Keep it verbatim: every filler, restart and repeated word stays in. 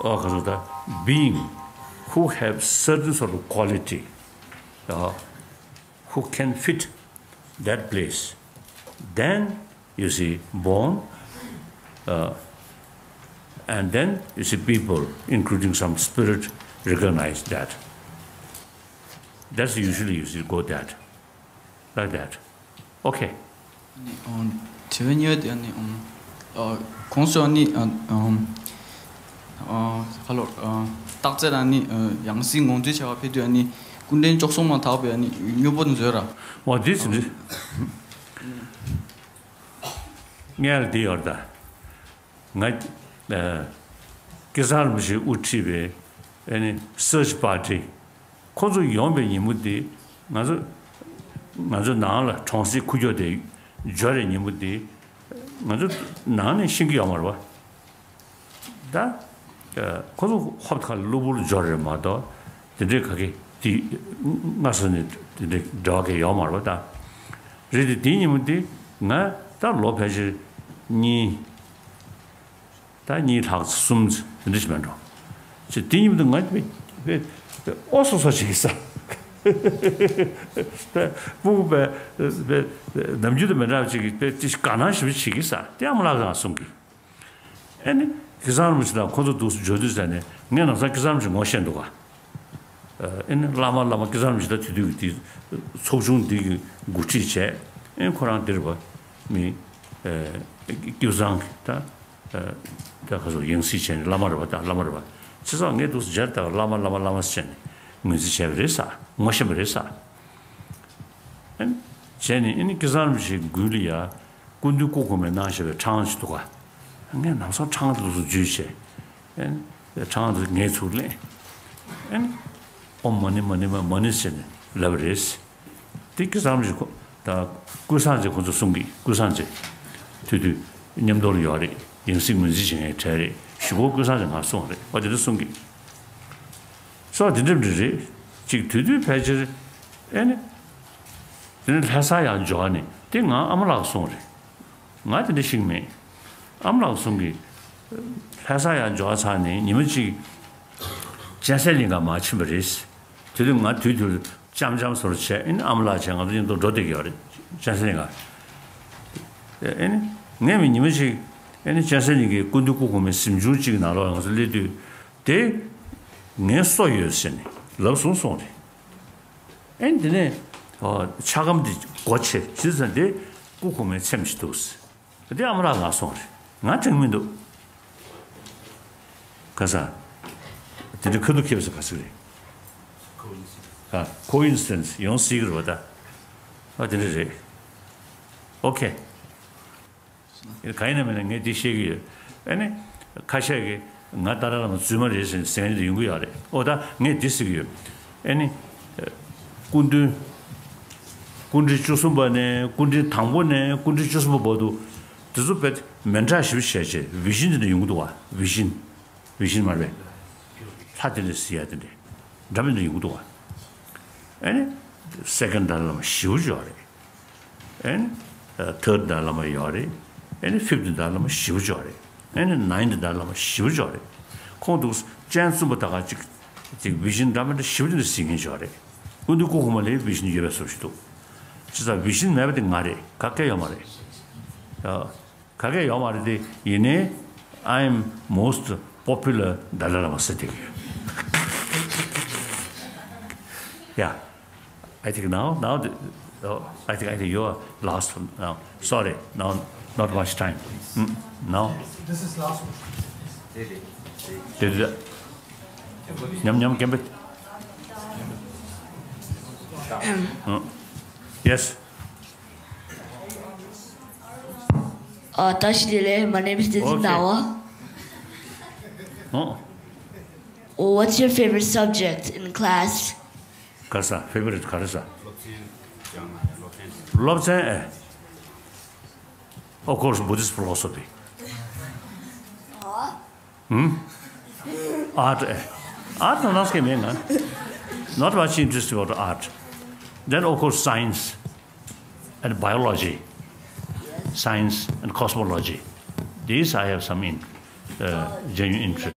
ཨོ་ཁ་སོ་ད། Being who have certain sort of quality, uh, who can fit that place, then you see born, uh, and then you see people, including some spirit, recognize that. That's usually you see go that, like that. Okay. ཨ་ནི་ཨང་། དྲི་བ་གཉིས་པ་དེ་ཨ་ནི་ཨང་། ཨ། གོང་སུ་ཨ་ནི་ཨ་ཨང་། ཨ། ཁ་ལོ། ཨ། རྟགས་གསལ་ཨ་ནི་ཨ་ཡང་སྲིད་ངོས་འཛིན་བྱ་བ་ཕེབས་དུས་ཨ་ནི་སྐུ་ཕྲེང་བཅུ་གསུམ་མ་དག་པའི་ཨ་ནི་མྱུར་པོ་མཛོད་ར། འོ་འདི་ཟིན་རེད། ངས་ལ་འདི་ཡོད་ད། ང་། ཨ། སྐལ་བཟང་རིན་པོ་ཆེས་དབུ་ཁྲིད་པའི་ཨ་ནི་སར་ཆི་པར་ཊི། ཁོ་ཚོ་ཡོང་པའི་ཉིན་མོ་དེ་ང་ཚོ། ང་ཚོ་ནང་ལ་གྲོང་གསེབ་ཁུག་ཀྱོག་དེ་འབྱོར་བའི་ཉིན་མོ་དེ་ང་ཚོ་ནང་ནས་ཤེས་ཀྱི་ཡོད་མ་རེད་པ། ད། ཨ། ཁོ་ཚོ་ཧོབ་ཁ་གློ་བུར་འབྱོར་རེད་མ་གཏོགས་དེ་འདྲའི་ག་གེ་དེ་སྔ་ས་ནས་དེ་འདྲའི་འབྲེལ་བ་གེ་ཡོད་མ་རེད་པ་ད། རེད་དེ་དེའི་ཉིན་མོ་དེ་ང་ད་ལོ་ཕལ་ཆེར་གཉིས། ད་གཉིས་ལྷག་གསུམ་དེ་འདྲ་ཞིག་མེད་འགྲོ། ཅེས་དེ་ཉིན་དུ་ང་དཔེ་དཔེ་དཔེ་ཨོ་སོ་སོ་བྱེད་ས། དཔེ་སྤུ་གུ་དཔེ་དཔེ་ནམ་རྒྱུན་དུ་མི་འདྲ་བ་ཅིག་གིས་དཔེ་ཅི་ཞིག་དགའ་སྣང་ཞིག་བྱེད་ཀྱི་ས་དེ་ཨ་མ་ལགས་ཀྱིས་གསུང་གི། ཨེ་ནི་སྐལ་བཟང་རིན་པོ་ཆེ་དང་ཁོ་ཚོ་འདུག་སེ་འབྱོར་དུས་ཙ་ནས་ངས་ལམ་སང་སྐལ་བཟང་རིན་པོ་ཆེ་ངོ་ཤེས་འདུག་ག། ཨེ་ནི་བླ་མ་བླ་མ་སྐལ་བཟང་རིན་པོ་ཆེ་ད་དེ་དུས་ཀྱི་དེ་ཚོགས་ཆུང་འདི་གི་འགོ་ཁྲིད་བྱས། ཨེ་ཁོ་རང་འདིར་བ་མི་སྐལ་བཟང་གི་ད། ད་ཁ་སོ་ཡང་སྲིད་བྱས་ནས་བླ་མ་རེད་པ། ད་བླ་མ་རེད་པ། ཚེ་སང་ངས་འདུག་སེ་མཇལ་ད་བླ་མ་བླ་མ་བླ་མ་ཟེར་ནས་ངོས་འཛིན་བྱས་པ་རེད་ས། ངོ་ཤེས་པ་རེད་ས། ཨེ་བྱས་ནས་ཨེ་ནི་སྐལ་བཟང་རིན་པོ་ཆེའི་མགུལ་ལ་ཡ་སྐུ་མདུན་སྐུ་གོང་མས་གནང་བཞག་པའི་ཕྲེང་བ་ཅིག་འདུག་ག། ངས་ལམ་སང་ཕྲེང་བ་དེ་འདུག་སེ་འཇུས་བྱས། ཨེ་ནི་ཕྲེང་བ་དེ་ངས་ཚུར་ལེན། ཨེ་ནི་ཨོཾ་མ་ཎི་མ་ཎི་མ་མ་ཎི་ཟེར་ནས་ལབ་པ་རེད། དེ་སྐལ་བཟང་རིན་པོ་ཆེ་ཁོ་དང་ཀུན་བཟང་རྗེ་ཁོ་ཚོ་གསུང་གི། ཀུན་བཟང་རྗེ་དེ་དུས་མཉམ་དུ་ཡོད་རེད། ཡང་སྲིད་ངོས་འཛིན་བྱེད་མཁན་གྲས་རེད། གཞུག་གུ་ཀུན་བཟང་རྗེ་ང་གསུང་བ་རེད་པ། དེ་འདྲ་གསུང་གི། སོགས་དེ་འདྲ་འདྲ་རེད། ཅིག་དེ་དུས་ཕལ་ཆེར་ཨེ་ནི་དེ་ནི་ལྷ་ས་ཡར་འབྱོར་ནས་དེ་ང་ཨ་མ་ལགས་གསུང་བ་རེད། ང་དེ་འདྲ་ཤེས་ཀྱི་མེད། ཨ་མ་ལགས་གསུང་གི། ལྷ་ས་ཡར་འབྱོར་ཚར་ནས་ཉི་མ་གཅིག་སྤྱན་གསལ་གླིང་ག་མར་ཕྱིན་པ་རེད། དེ་དུས་ང་དུས་དུས་འཆམ་འཆམ་བཟོ་འདྲ་བྱས། ཨེ་ནི་ཨ་མ་ལགས་བྱས་ང་ཚོ་མཉམ་དུ་འགྲོ་བསྡད་ཀྱི་ཡོད་རེད། སྤྱན་གསལ་གླིང་ག། ཨེ་ནི་ངས་མི་ཉི་མ་ཞིག་ཨེ་ནི་སྤྱན་གསལ་གླིང་གི་སྐུ་མདུན་སྐུ་གོང་མའི་གཟིམ་ཆུང་གཅིག་ནང་ལོགས་ང་ཚོ་སླེབས་དུས་དེ་ངའི་སོ་ཡོད་ཟེར་ནས་ལབ་སོང་གསུངས་རེད། ཨེ་ནི་དེ་ནས་ཨོ་ཆ་སྒམ་དེ་སྒོ་ཕྱེ་ཕྱི་ཙང་དེ་སྐུ་གོང་མའི་ཚེམས་ཤིག་འདུག་ཟེར། དེ་ཨ་མ་ལགས་ང་གསུངས་རེད། ང་དྲན་མི་འདུག། ག་ས། དེ་འདྲ་ཁ་ཐུག་ཁེབས་སུ་ག་ཚོད་རེད། ཨ། ཁོ་ཨིན་སི་ཌེན་སི་ཡོང་སྲིད་ཀྱི་རེད་པ་ད། ཨ་དེ་འདྲ་རེད། ཨོ་ཁེ། ག་ཡིན་ན་མིན་ན་ངས་འདི་བཤད་ཀྱི་ཡོད། ཨ་ནི་ཁ་ཤས་ཀྱིས་ང་ཏཱ་ལའི་བླ་མ་རྫུན་མ་རེད་ཟེར་ཟེར་མཁན་དེ་ཡོང་གི་ཡོད་རེད། ཨོ་ད་ངས་འདི་ཟེར་གྱི་ཡོད། ཨ་ནི་སྐུ་མདུན་སྐུ་ཕྲེང་བཅུ་གསུམ་པ་ནས་སྐུ་ཕྲེང་དང་པོ་ནས་སྐུ་ཕྲེང་བཅུ་གསུམ་པ་བར་དུ་དེ་ཚོ་དཔེ་མི་འདྲ་ཞིག་བྱས་བྱས་བི་ཤིན་དེ་འདྲ་ཡོང་གི་འདུག་བ། བི་ཤིན། བི་ཤིན་མ་རེད། ལྷ་དེ་འདྲ་ཟེར་ཡ་དེ་འདྲ་འདྲ་མི་འདྲ་ཡོང་གི་འདུག་བ། ཨ་ནི་སེ་ཀན་ཌི་ཏཱ་ལའི་བླ་མ་ཞེ་པོ་ཅིག་ཡོད་རེད། ཨེ་ནི། ཨ། ཐར་ཌི་ཏཱ་ལའི་བླ་མ་ཡོད་རེད། ཨེ་ནི་ཕིབ་ཐི་ཏཱ་ལའི་བླ་མ་ཞེ་པོ་ཅིག་ཡོད་རེད། ཨེ་ནི་ནའིན་ཐི་ཏཱ་ལའི་བླ་མ་ཞེ་པོ་ཅིག་ཡོད་རེད། ཁོང་འདུག་སྤྱན་གསུམ་པོ་ད་ག་ཅིག་ཅིག་བི་ཤིན་འདྲ་མི་འདྲ་ཞེ་པོ་ཅིག་འདི་གཟིགས་མཁན་ཅིག་ཡོད་རེད། སྐུ་མདུན་སྐུ་གོང་མ་ལ་བི་ཤིན་ཡོད་པའི་བཟོ་ཞིག་འདུག། བྱས་ཙང་བི་ཤིན་མེད་པ་དེ་ང་རེད། ག་གེ་ཡོད་མ་རེད། ཨ། ག་གེ་ཡོད་མ་རེད་དེ། ཡིན་ནའི་I am most popular Dalai Lama ཟེར་བསྡད་ཀྱི་ཡོད། Yeah, I think now, now the, oh, I think, I think you are last now. Sorry, now not much time. Mm, now. This is last one. ཉམ་ཉམ་རྒན་པ། Mm. Yes. Uh, བཀྲ་ཤིས་བདེ་ལེགས། My name is Tenzin Okay. Dawa. Oh. Oh, what's your favorite subject in class? ག་རེ་ཟེར། ཕེ་ཝ་རི་ཊི་ག་རེ་ཟེར། སློབ་ཚན་ཨེ། Of course, Buddhist philosophy. ཨ། ཨུམ། Art ཨེ། Art ནང་ལ་སྐད་མེད་ན། Not much interest about art. Then, of course, science and biology. Science and cosmology. These I have some in, uh, genuine interest.